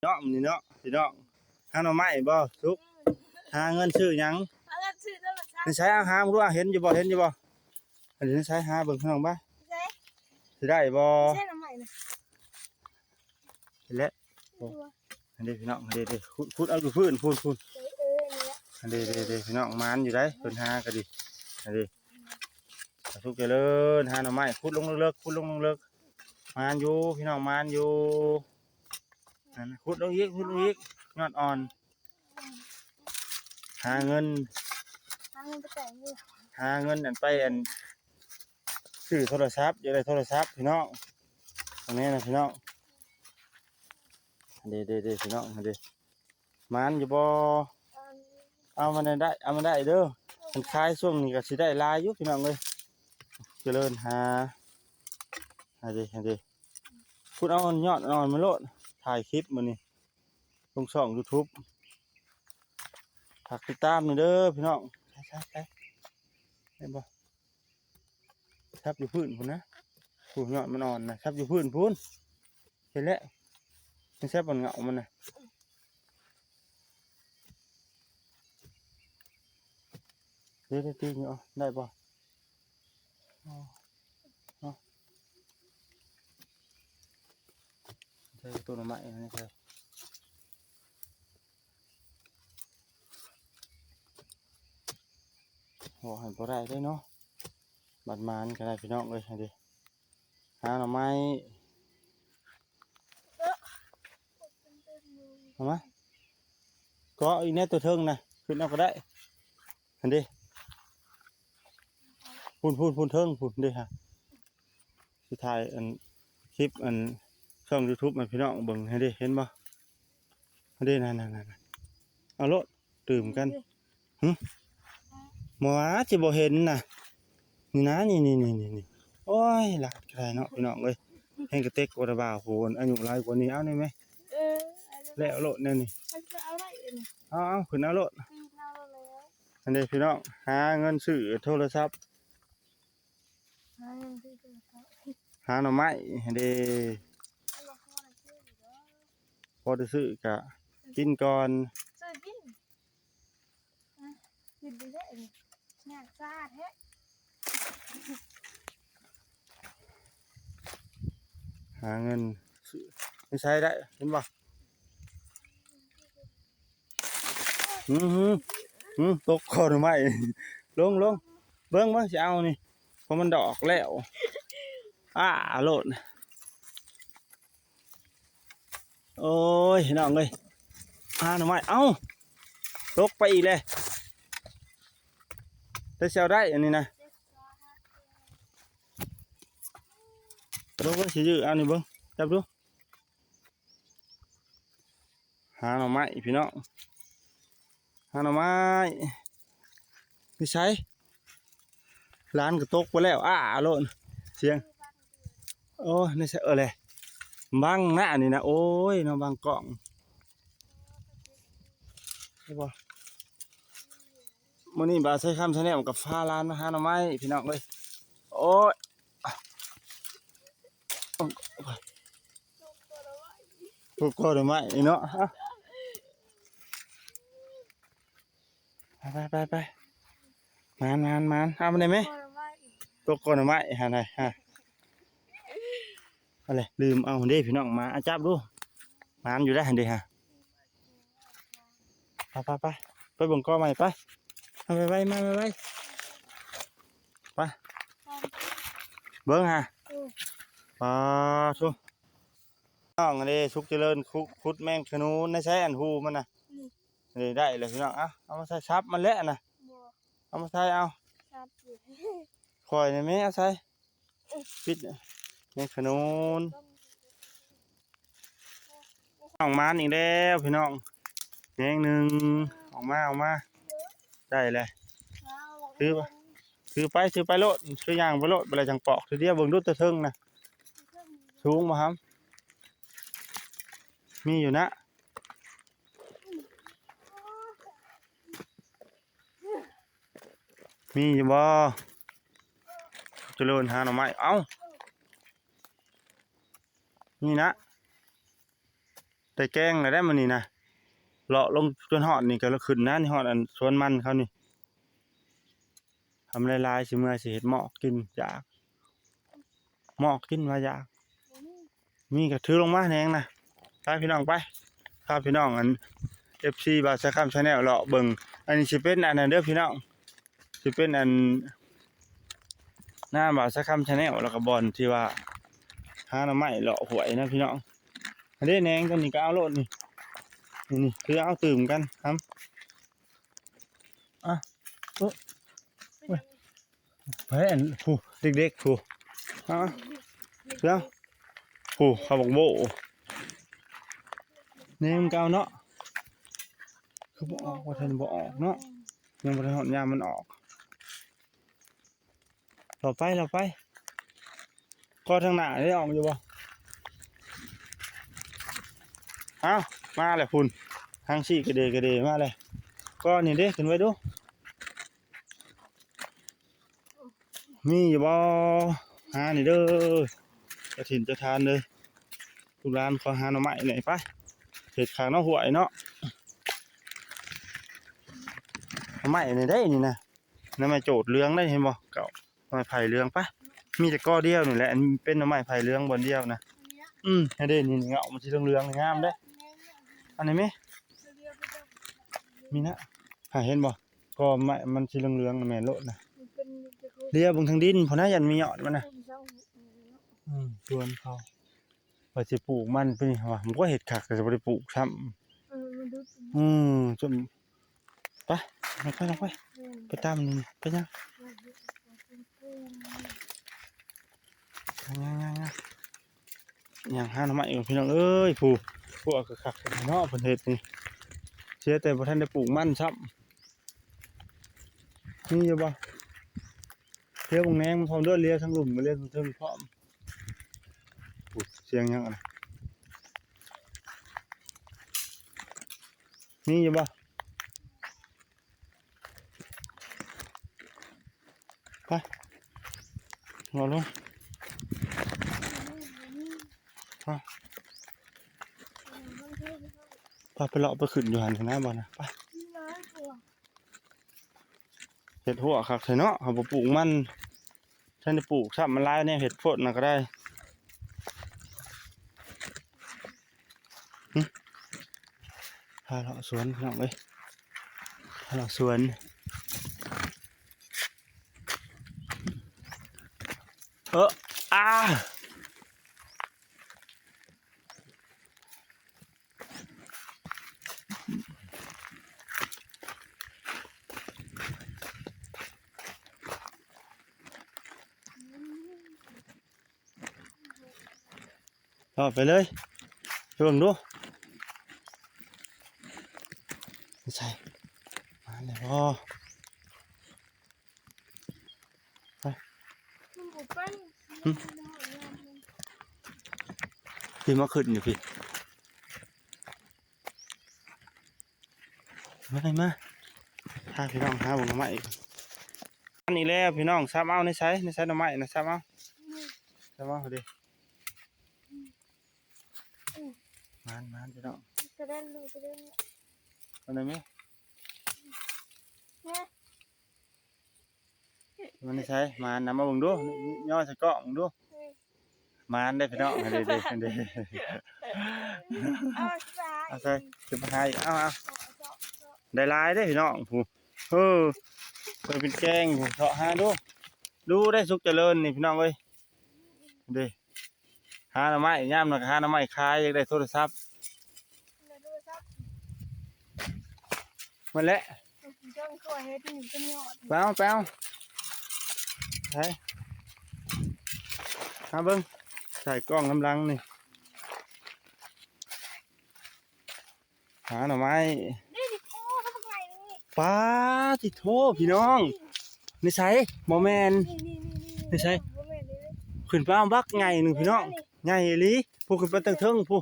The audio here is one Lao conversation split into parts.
ເນາະ ມື້ນີ້ເນາະ ພີ່ນ້ອງ ຫາໜໍ່ໄມ້ບໍ່? ສຸກ ຫາເງິນຊື້ຫຍັງ? ຫາເງິນຊື້ໂທລະສັບ. ໃນໃສ? ເອົາຫາເບິ່ງດູ ເຫັນຢູ່ບໍ່? ເຫັນຢູ່ບໍ່? ອັນນີ້ໃນໃສ? ຫາເບິ່ງ ພີ່ນ້ອງ ໄປ. ໃສ? ຊິໄດ້ບໍ່? ໃສໜໍ່ໄມ້ນະ? ເຫັນແລ້ວ. ໂອ້ ອັນນີ້ພີ່ນ້ອງ ອັນນີ້ ນີ້ ຂຸດ ຂຸດເອົາຢູ່ພື້ນ ພຸ້ນ ພຸ້ນ ເອີ ນີ້ແຫຼະ. ອັນນີ້ ນີ້ ນີ້ ພີ່ນ້ອງ ໝານຢູ່ໃດ໋ ເພິ່ນຫາກໍດີ. ອັນນີ້ ສຸກຈະເລີນ ຫາໜໍ່ໄມ້ ຂຸດລົງເລິກໆ ຂຸດລົງເລິກໆ ໝານຢູ່ ພີ່ນ້ອງ ໝານຢູ່. ນັ້ນ ຂຸດລົງອີກ ຂຸດລົງອີກ ຍອດອ່ອນ. ຫາເງິນ ຫາເງິນໄປໃສ່ຢູ່ ຫາເງິນອັນໄປອັນ ຊື້ໂທລະສັບ ຢາກໄດ້ໂທລະສັບ ພີ່ນ້ອງ. ອັນນີ້ນະ ພີ່ນ້ອງ ເດ້ໆໆ ພີ່ນ້ອງ ເດ້. ໝານຢູ່ບໍ່? ເອົາມາໄດ້ ເອົາມາໄດ້ເດີ. ຄັນຂາຍຊ່ວງນີ້ກໍຊິໄດ້ຫຼາຍຢູ່ ພີ່ນ້ອງເອີຍ. ຈະເລີນຫາ ຫາເດ້ ຫາເດ້. ພຸ້ນ ເອົາຍອດອ່ອນມາໂລດ ຖ່າຍຄລິບມື້ນີ້ ລົງຊ່ອງຢູທູບ ຝາກຕິດຕາມແດ່ເດີ ພີ່ນ້ອງ. ໄປ ໄປ ໄປ ເຫັນບໍ່? ຊັບຢູ່ພື້ນພຸ້ນນະ ຜູ້ຍອດມັນອ່ອນນະ ຊັບຢູ່ພື້ນພຸ້ນ. ເຫັນແລ້ວ ມັນແຊບບ່ອນເຫງົ້າມັນນະ. ເດ້ໆ ຕີຢູ່ ເອົາ ໄດ້ບໍ່? ເອົາ ເອົາ ໃສ່ຕົ້ນໄມ້ອັນນີ້ໃສ່. ໂອ້ ຫັ້ນບໍ່ໄດ້ເດ້ເນາະ ບາດໝານກໍໄດ້ ພີ່ນ້ອງເອີຍ. ຫັ້ນເດ້ ຫາໜໍ່ໄມ້ ເອົາມາ ເກາະອີກແນ່ ຕົວເທິງນະ ຂຶ້ນເອົາກໍໄດ້. ຫັ້ນເດ້ ພຸ້ນໆໆ ເທິງພຸ້ນເດ້ ຫາ ຊິຖ່າຍອັນ ຄລິບອັນ ຊ່ອງຢູທູບໃຫ້ພີ່ນ້ອງເບິ່ງ. ຫັ້ນເດ້ ເຫັນບໍ່? ຫັ້ນເດ້ ນັ້ນໆໆ ເອົາໂລດ ຕື່ມກັນ. ຫຶ ບໍ່ວ່າຊິບໍ່ເຫັນນະ ນີ້ນະ ນີ້ໆໆໆ. ໂອ້ຍ ລາດກໍໄດ້ເນາະ ພີ່ນ້ອງເອີຍ. ແຮງກະເຕັກກວ່າລະບ່າວ ຜູ້ອາຍຸຫຼາຍກວ່ານີ້. ເອົານີ້ແມະ ເອີ ແລ້ວໂລດແນວນີ້ ມັນຈະເອົາໄດ້ເດນີ້. ເອົາໆ ຂຶ້ນເອົາໂລດ ປີນເອົາໂລດແລ້ວ. ຫັ້ນເດ້ ພີ່ນ້ອງ ຫາເງິນຊື້ໂທລະສັບ ຫາຫຍັງທີ່ເປັນເຂົາ ຫາໜໍ່ໄມ້ຫັ້ນເດ້. ພໍໄດ້ຊື້ກະກິນກ່ອນ ຊື້ກິນ ອ່ະ ກິນໄດ້ເດ້ ຍາກຊາແທ້. ຫາເງິນຊື້ ໃນໃສໄດ້ ເຫັນບໍ່? ອື ອື ຕົກກໍໜໍ່ໄມ້. ລົງ ລົງ ເບິ່ງ ເບິ່ງ ຊິເອົານີ້ ເພາະມັນດອກແລ້ວ ອ້າໂລດ. ໂອ້ຍ ພີ່ນ້ອງເອີຍ ຫາໜໍ່ໄມ້ ເອົ້າ ຕົກໄປອີກແລ້ວ. ແຕ່ຊິເອົາໄດ້ອັນນີ້ນະ ເບິ່ງ ເບິ່ງ ຊິຢື້ອານີ້ເບິ່ງ ຈັບດູ. ຫາໜໍ່ໄມ້ພີ່ນ້ອງ ຫາໜໍ່ໄມ້. ຢູ່ໃສ? ຫຼານກໍຕົກໄປແລ້ວ ອ້າໂລດ ສຽງ. ໂອ້ຍ ໃນໃສ ເອີແຫຼະ ບັງນະອັນນີ້ນະ. ໂອ້ຍເນາະ ບັງກ້ອງ. ເຫັນບໍ່? ມື້ນີ້ບ່າວໄຊຄຳ Channel ກໍພາຫຼານມາຫາໜໍ່ໄມ້ພີ່ນ້ອງເອີຍ. ໂອ້ຍ ຕົກກໍໜໍ່ໄມ້ເນາະ. ໄປ ໄປ ໄປ ໄປ ໝານ ໝານ ໝານ. ເອົາມາໄດ້ໄໝ? ຕົກກໍໜໍ່ໄມ້ ຫັນນະ ຫະ. ອັນແຫຼະ ລືມເອົາເດ້ພີ່ນ້ອງ ມາ ອາ ຈັບດູ ໝານຢູ່ໄດ໋ຫັ້ນເດ້ຫະ. ໄປ ໄປ ໄປ ໄປເບິ່ງກໍໃໝ່ ໄປ ມາໄວໆ ມາໄວໆ ໄປ ເບິ່ງຫະ. ອືມ ປາໂທ້ ນ້ອງເດ້ ສຸກຈະເລີນ ຂຸດ ຂຸດແມງຂະໜູນ ໃນໃສອັນຮູມັນນະ? ນີ້ ນີ້ໄດ້ແລ້ວພີ່ນ້ອງ. ເອົາ ເອົາມາໃສ່ສັບມັນແຫຼະນະ. ບໍ່ ເອົາມາໃສ່ ເອົາ ສັບຢູ່ ຂ້ອຍນີ້ແມ່ ເອົາໃສ່ ປິດ ແມງຂະໜູນ. ອອກມາອີກແລ້ວພີ່ນ້ອງ ແມງໜຶ່ງ ອອກມາ ອອກມາ ໄດ້ແລ້ວ. ຖື ຖືໄປ ຖືໄປໂລດ ຖືຍ່າງໄປໂລດ ບາດໃດຈັ່ງປອກທີດຽວ. ເບິ່ງດູແຕ່ເທິງນະ ສູງບໍ່ຫຳ? ມີຢູ່ນະ. ມີຢູ່ບໍ່? ຈະເລີນຫາໜໍ່ໄມ້ ເອົ້າ ນີ້ນະ ໂຕ ສ່ແກງແລ້ວໄດ໋ມື້ນີ້ນະ ເລາະລົງຈົນຮອດນີ້ກໍຂຶ້ນນະ ນີ້ຮອດອັນສວນມັນເຂົານີ້. ທຳຫຼາຍໆ ຊິເມືອຊິເຮັດໝໍ້ກິນ ຢາກໝໍ້ກິນວ່າຢາກ ມີກໍຖືລົງມາແໜງນະ. ໄປພີ່ນ້ອງໄປ ພາພີ່ນ້ອງອັນ ເອັຟຊີ ບ່າວສາຍຄຳ Channel ເລາະເບິ່ງ. ອັນນີ້ຊິເປັນອັນນັ້ນເດີພີ່ນ້ອງ ຊິເປັນອັນ ນາບ່າວສາຍຄຳ Channel ແລ້ວກໍບ່ອນທີ່ວ່າຫາໜໍ່ໄມ້ເລາະຫ້ວຍນະພີ່ນ້ອງ. ອັນນີ້ແໜງຕົວນີ້ກໍເອົາໂລດນີ້ ນີ້ໆ ຄືເອົາຕື່ມກັນ ຫຳ ອ່ະ ໂອ້ ໂອ້ຍ ໃຜອັນ ຜູ້ເດັກໆ ຜູ້ ຮະ ເຊື່ອ ຜູ້ເຂົາບັກໂບ້ ແໜງມັນກໍເອົາເນາະ ຄືບໍ່ອອກ ວ່າທ່ານບໍ່ອອກເນາະ ຍັງບໍ່ທັນຮອດຍາມມັນອອກ. ເລາະໄປ ເລາະໄປ ກໍທາງໜ້າໄດ້ອອກຢູ່ບໍ່? ເອົ້າ ມາແລ້ວພຸ້ນ ທາງຊີ້ກະເດກະເດມາແລ້ວ. ກໍນີ້ເດ້ ຂຶ້ນໄວ້ດູ ມີຢູ່ບໍ່? ຫານີ້ເດີ ເຈົ້າຖິ່ນເຈົ້າຖານເດີ ລູກຫຼານຂໍຫາໜໍ່ໄມ້ແດ່ ໄປ ເຮັດຂ້າງໜອງຫ້ວຍເນາະ. ໜໍ່ໄມ້ນີ້ໄດ໋ນີ້ນະ ໜໍ່ໄມ້ໂຈດເຫຼືອງໄດ໋ ເຫັນບໍ່ເຈົ້າ? ໜໍ່ໄມ້ໄຜ່ເຫຼືອງ ໄປ ມີແຕ່ກໍດຽວນີ້ແຫຼະ ອັນເປັນໜໍ່ໄມ້ໄຜ່ເຫຼືອງບ່ອນດຽວນະ. ອືມ ຫັ້ນເດ້ ນີ້ໆ ເຫງົາມັນສີເຫຼືອງໆ ງາມເດ້. ອັນນີ້ມີ ມີນະ ຫາ ເຫັນບໍ່? ກໍໄມ້ມັນສີເຫຼືອງໆ ນະ ແມ່ນໂລດນະ. ລຽວເບິ່ງທາງດິນພຸ້ນນະ ຢ້ານມີຍອດມັນນະ. ອືມ ສວນເຂົາ ວ່າຊິປູກມັນປີນີ້ ວ່າມັນກໍເຮັດຄັກ ກໍຊິບໍ່ໄດ້ປູກຊ້ຳ. ເອີ ມັນດຸດ ອືມ ຈົນ ໄປ ລົງໄປ ລົງໄປ ໄປຕາມນີ້ ໄປຫຍັງ ຍ່າງໆໆ ຍ່າງຫາໜໍ່ໄມ້ຢູ່ ພີ່ນ້ອງເອີຍ ຜູ້ ພວກຄືຄັກເນາະ ເພິ່ນເຮັດນີ້ ເສຍແຕ່ບໍ່ທັນໄດ້ປູກມັນຊ້ຳ. ມີຢູ່ບໍ່? ເລຍວເບິ່ງແໜງມັນພ້ອມເດີ ເລຍທາງລຸ່ມ ເລຍທາງເທິງພ້ອມ. ໂອ້ ສຽງຫຍັງຫັ້ນນະ? ມີຢູ່ບໍ່? ໄປ ເງາະລົງ ໄປ ໄປ ໄປເລາະໄປຂຶ້ນຢູ່ຫັ້ນນະ ບ່ອນນະ ໄປ. ເຮັດຮົ້ວຄັກແທ້ເນາະ ເຮົາບໍ່ປູກມັນ ທັນໄດ້ປູກຊ້ຳ ມັນຫຼາຍແນວເຮັດໂພດນະກໍໄດ້. ຫຶ ພາເລາະສວນພີ່ນ້ອງເອີຍ ພາເລາະສວນ. ເອີ ອາ. ເລາະໄປເລີຍ ໄປເບິ່ງດູ ໃສ່ ມາແລ້ວບໍ່? ໄປ ມັນບໍ່ໄປ ຫຶ ພີ່ມາຂຶ້ນຢູ່ພີ້ ມາ ມາ ພາພີ່ນ້ອງຫາເບິ່ງໜໍ່ໄມ້ອີກ ອັນນີ້ແຫຼະພີ່ນ້ອງ ສັບເອົາໃນໃສ ໃນໃສໜໍ່ໄມ້ນະ ສັບເອົາ ສັບເອົາເດ້ ອືມ ມານ ມານ ພີ່ນ້ອງ ກະເດັນ ກະເດັນ ອັນນັ້ນແມ່ ມານໃນໃສ ມານນຳ ມາເບິ່ງດູ ຍໍໃສ່ກ້ອງເບິ່ງດູ ອືມ ມານເດ້ພີ່ນ້ອງ ເດ້ ເດ້ ເດ້ ເອົາໃສ່ ເອົາໃສ່ ເກັບມາໃຫ້ ເອົາ ເອົາ ເອົາ ໄດ້ຫຼາຍເດ້ພີ່ນ້ອງ ຜູ້ ເອີ ເປັນແກງ ເຊາະຫາດູ ດູໄດ້ສຸກຈະເລີນນີ້ພີ່ນ້ອງເອີຍ ເດ້. ຫາໜໍ່ໄມ້ ຍາມນັ້ນກໍຫາໜໍ່ໄມ້ຂາຍ ຢາກໄດ້ໂທລະສັບ ໄດ້ໂທລະສັບ ໝົດແຫຼະ ເຈົ້າກໍເຮັດນີ້ເປັນຍອດ ໄປເອົາ ໄປເອົາ ໄປ ຫາເບິ່ງ ໃສ່ກ້ອງນຳຫຼັງນີ້ ຫາໜໍ່ໄມ້ ນີ້ດິ ໂອ້ ບັກໃຫຍ່ໜຶ່ງນີ້ ປາຕິໂທ ພີ່ນ້ອງ ນີ້ ໃນໃສ ບໍ່ແມ່ນ ນີ້ ນີ້ ນີ້ ນີ້ ໃນໃສ ບໍ່ແມ່ນ ນີ້ ຂຶ້ນໄປເອົາບັກໃຫຍ່ໜຶ່ງ ນີ້ ພີ່ນ້ອງ ນີ້ ໃຫຍ່ອີ່ຫຼີ ຜູ້ຂຶ້ນໄປເທິງໆ ຜູ້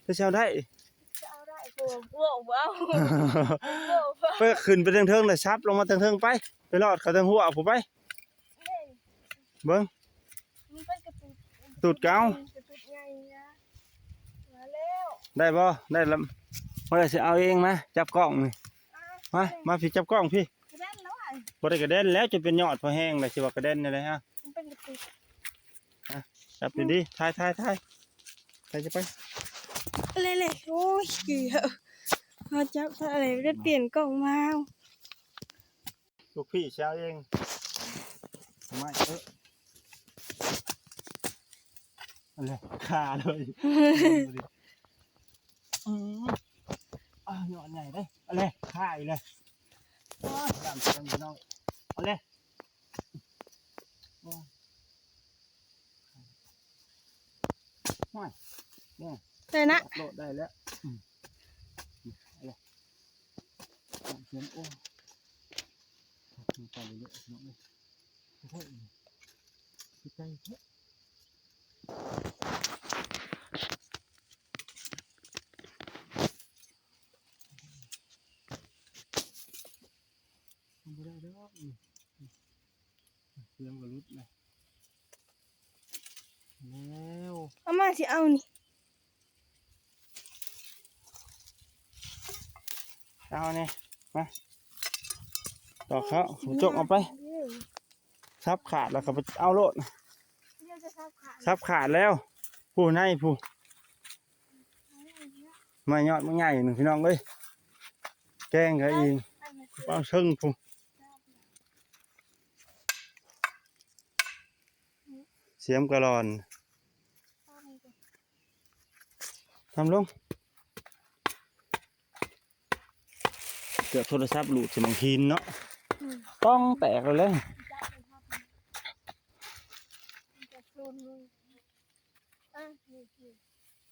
ເຈົ້າຊິເອົາໄດ້ ເຈົ້າເອົາໄດ້ ຜູ້ ບໍ່ ບໍ່ເອົາ ບໍ່ ບໍ່ ໄປຂຶ້ນໄປເທິງໆ ແລ້ວສັບລົງມາເທິງໆ ໄປ ໄປລອດເຂົ້າເທິງຮົ້ວຜູ້ ໄປ ນີ້ ເບິ່ງ ມັນເປັນກະຕຸດ ຕຸດເກົ່າ ກະຕຸດໃຫຍ່ນະ ມາແລ້ວ ໄດ້ບໍ່? ໄດ້ລະ ບໍ່ໄດ້ຊິເອົາເອງ. ມາຈັບກ້ອງນີ້ ມາ ມາພີ່ ຈັບກ້ອງພີ່. ກະແດນແລ້ວ ບໍ່ໄດ້ກະແດນແລ້ວ ຈົນເປັນຍອດພໍແຮງແລ້ວ ຊິວ່າກະແດນແນວໃດຮະ? ມັນເປັນກະຕິກ ອ່ະ ຈັບດີໆ ຖ່າຍ ຖ່າຍ ຖ່າຍ ໃສ່ຈະໄປ ເລໆ. ໂອ້ຍ ເກືອບ ເຮົາຈັບຊະ ໄດ້ປ່ຽນກ້ອງມາ. ລູກພີ່ຊິເອົາເອງ ໄມ້ເອີ ອັນແຫຼະ ຄາເລີຍ. ອືມ ອ້າວ ຍອດໃຫຍ່ເດ້ ອັນແຫຼະ ຄາອີກແລ້ວ. ອ້າວ ຢ້ານເພິ່ນພີ່ນ້ອງ ອັນແຫຼະ. ໂອ້ຍ ໂອ້ຍ ນີ້ ໄດ້ນະ ໂລດໄດ້ແລ້ວ. ອືມ ເອົາແຫຼະ ເຂືອນ ໂອ້ຍ ໄປເລື້ອຍໆ ພີ່ນ້ອງເອີຍ. ໂອ້ຍ ຄືໄກແທ້ ບໍ່ໄດ້ດອກ. ອືມ ເຄື່ອງກໍຫຼຸດນະ ແລ້ວ ເອົາມາ ຊິເອົານີ້ ເອົານີ້ ມາ ຕອກເຂົ້າ ຈົກເອົາໄປ ສັບຂາດແລ້ວກໍໄປເອົາໂລດ ສັບຂາດແລ້ວ ຜູ້ໃນຜູ້. ມາຍອດມັນໃຫຍ່ໜຶ່ງ ພີ່ນ້ອງເອີຍ ແກງກະອີ່ງ ເອົາເຊິ່ງພຸ້ນ ສຽມກະລ່ອນ ທຳລົງ ເກືອບໂທລະສັບຫຼູດໃສ່ໝາກຫີນເນາະ ອືມ ຕ້ອງແຕກແລ້ວແຫຼະ.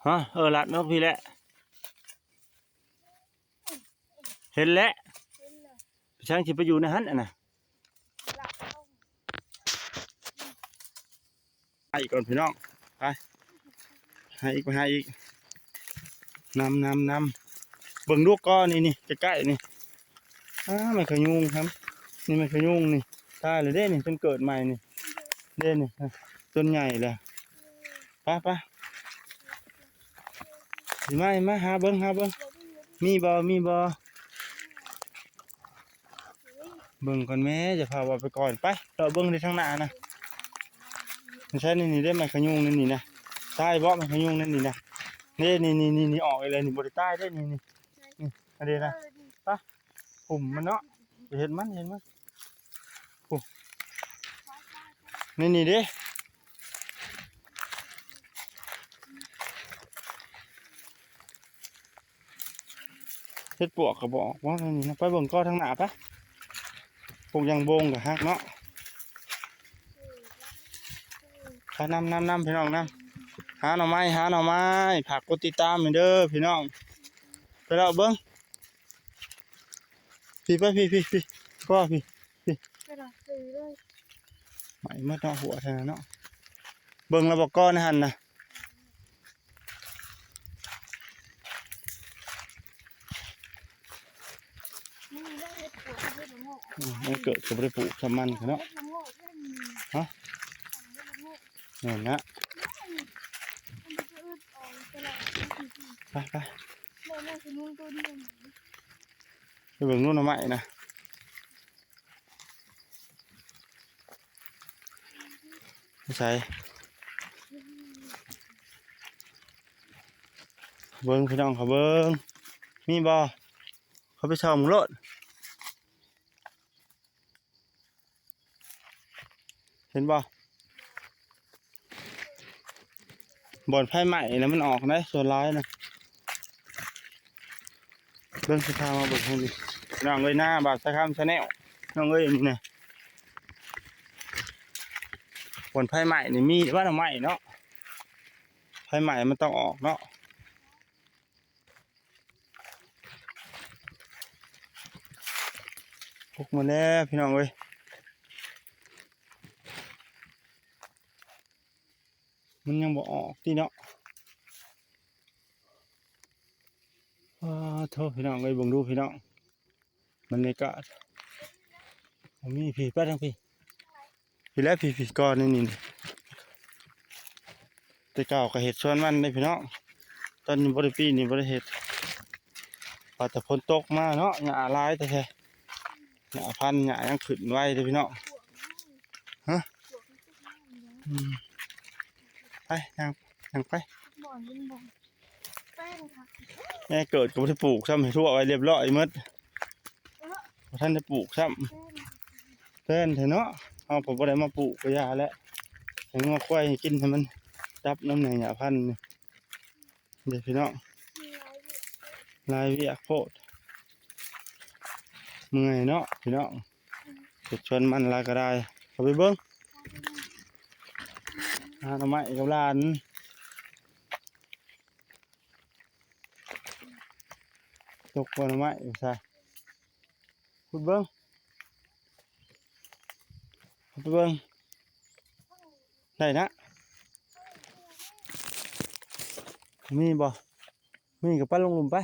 ຮະ ເອີ ລັດມາພີ້ແຫຼະ ເຫັນແລ້ວ ເຫັນແລ້ວ ໄປຊ່າງຊິໄປຢູ່ໃນຫັ້ນ ອັນນະ ໄປກ່ອນພີ່ນ້ອງ ໄປ ຫາອີກ ໄປຫາອີກ ນຳ ນຳ ນຳ ເບິ່ງດູກອ ນີ້ ນີ້ ໃກ້ໆ ນີ້ ອ້າ ແມ່ນຂະຍຸງ ນີ້ແມ່ນຂະຍຸງນີ້ ຕາຍແລ້ວເດ້ນີ້ ເພິ່ນເກີດໃໝ່ນີ້ ເດ້ນີ້ ຕົ້ນໃຫຍ່ແລ້ວ ໄປ ໄປ ຊິມາ ມາຫາເບິ່ງ ຫາເບິ່ງ ມີບໍ່ ມີບໍ່ ເບິ່ງກ່ອນແມ້ ຢ່າພາເວົ້າໄປກ່ອນ ໄປ ເລາະເບິ່ງເດ້ທາງໜ້ານະ ໃຊ່ ນີ້ ນີ້ເດ້ ໄມ້ຂະຍຸງນີ້ ນີ້ນະ ຕາຍບໍ່ ໄມ້ຂະຍຸງນີ້ ນີ້ນະ ນີ້ ນີ້ ນີ້ ນີ້ ອອກອີກແລ້ວ ນີ້ ບໍ່ໄດ້ຕາຍເດ້ ນີ້ ນີ້ ນີ້ ອັນນີ້ນະ ໄປ ຫຸ້ມມັນເນາະ ໄປເຮັດມັນ ເຮັດມັນ ໂອ້ ນີ້ ນີ້ເດ້ ເຫັດປວກກະບໍ່ອອກບໍ່ ນີ້ນະ ໄປເບິ່ງກໍທາງໜ້າປະ ພວກຢາງບົງກະຮັກເນາະ ໄປນຳ ນຳ ນຳ ພີ່ນ້ອງນຳ ຫາໜໍ່ໄມ້ ຫາໜໍ່ໄມ້ ຝາກກົດຕິດຕາມແດ່ເດີພີ່ນ້ອງ ໄປເລາະເບິ່ງ ພີ້ ໄປພີ້ ພີ້ ພີ້ ກໍພີ້ ພີ້ ໄໝ້ໝົດເນາະ ຫົວເທົ່ານັ້ນເນາະ ເບິ່ງລະບໍ່ກໍໃນຫັ້ນນະ ອືມ ມັນເກີດກໍບໍ່ໄດ້ປູກຊຳມັນເນາະ ຮະ ແມ່ນນະ ໄປ ໄປ ໄປເບິ່ງໜູນໜໍ່ໄມ້ນະ ໃສ ເບິ່ງພີ່ນ້ອງເຂົາເບິ່ງ ມີບໍ່ ເຂົາໄປສ່ອງໂລດ ເຫັນບໍ່ ບ່ອນໄຟໄໝ້ນະ ມັນອອກໄດ໋ ສ່ວນຫຼາຍນະ ເບິ່ງ ຊິພາມາເບິ່ງທາງນີ້ ພີ່ນ້ອງເອີຍ ນາບ່າວສາຍຄຳ Channel ນ້ອງເອີຍ ນີ້ນະ ບ່ອນໄຟໄໝ້ນີ້ມີແຕ່ວ່າໜໍ່ໄມ້ເນາະ ໄຟໄໝ້ມັນຕ້ອງອອກເນາະ ປົກມາແລ້ວພີ່ນ້ອງເອີຍ ມັນຍັງບໍ່ອອກຕິເນາະ ອ້າໂທ້ ພີ່ນ້ອງເອີຍ ເບິ່ງດູພີ່ນ້ອງ ບັນຍາກາດ ບໍ່ມີ ພີ້ ໄປທາງພີ້ ພີ້ແຫຼະ ພີ້ ພີ້ ກໍນີ້ ນີ້ ແຕ່ເກົ່າກໍເຮັດສວນມັນເດ້ພີ່ນ້ອງ ແ ຕອນນີ້ບໍ່ໄດ້ປີນີ້ບໍ່ໄດ້ເຮັດ ວ່າແຕ່ຝົນຕົກມາເນາະ ຫຍ້າຫຼາຍແທ້ໆ ຫຍ້າພັນຫຍ້າຍັງຂຶ້ນໄວເດ້ພີ່ນ້ອງ ຮະ ອືມ ໄປ ຍ່າງ ຍ່າງໄປ ບໍ່ ມັນບໍ່ ແປ້ນ ແມ່ເກີດກໍບໍ່ໄດ້ປູກຊ້ຳ ໃຫ້ທົ່ວໄວ້ຮຽບຮ້ອຍໝົດ ບໍ່ທັນໄດ້ປູກຊ້ຳ ແປ້ນແທ້ເນາະ ເຮົາກໍບໍ່ໄດ້ມາປູກກໍຢ່າແຫຼະ ໃຫ້ງົວຄວາຍໃຫ້ກິນ ໃຫ້ມັນດັບນຳແດ່ ຫຍ້າພັນນີ້ ເດ້ພີ່ນ້ອງ ຫຼາຍວຽກໂພດ ເມື່ອຍເນາະພີ່ນ້ອງ ເຮັດສວນມັນຫຼາຍກໍໄດ້ ເຂົ້າໄປເບິ່ງ ຫາໜໍ່ໄມ້ກັບຫຼານ ຕົກບໍ່ໜໍ່ໄມ້ ອຸດຊາ ຂຸດເບິ່ງ ຂຸດໄປເບິ່ງ ໄດ້ນະ ມີບໍ່ ມີກໍປັດລົງຫຼຸມໄປ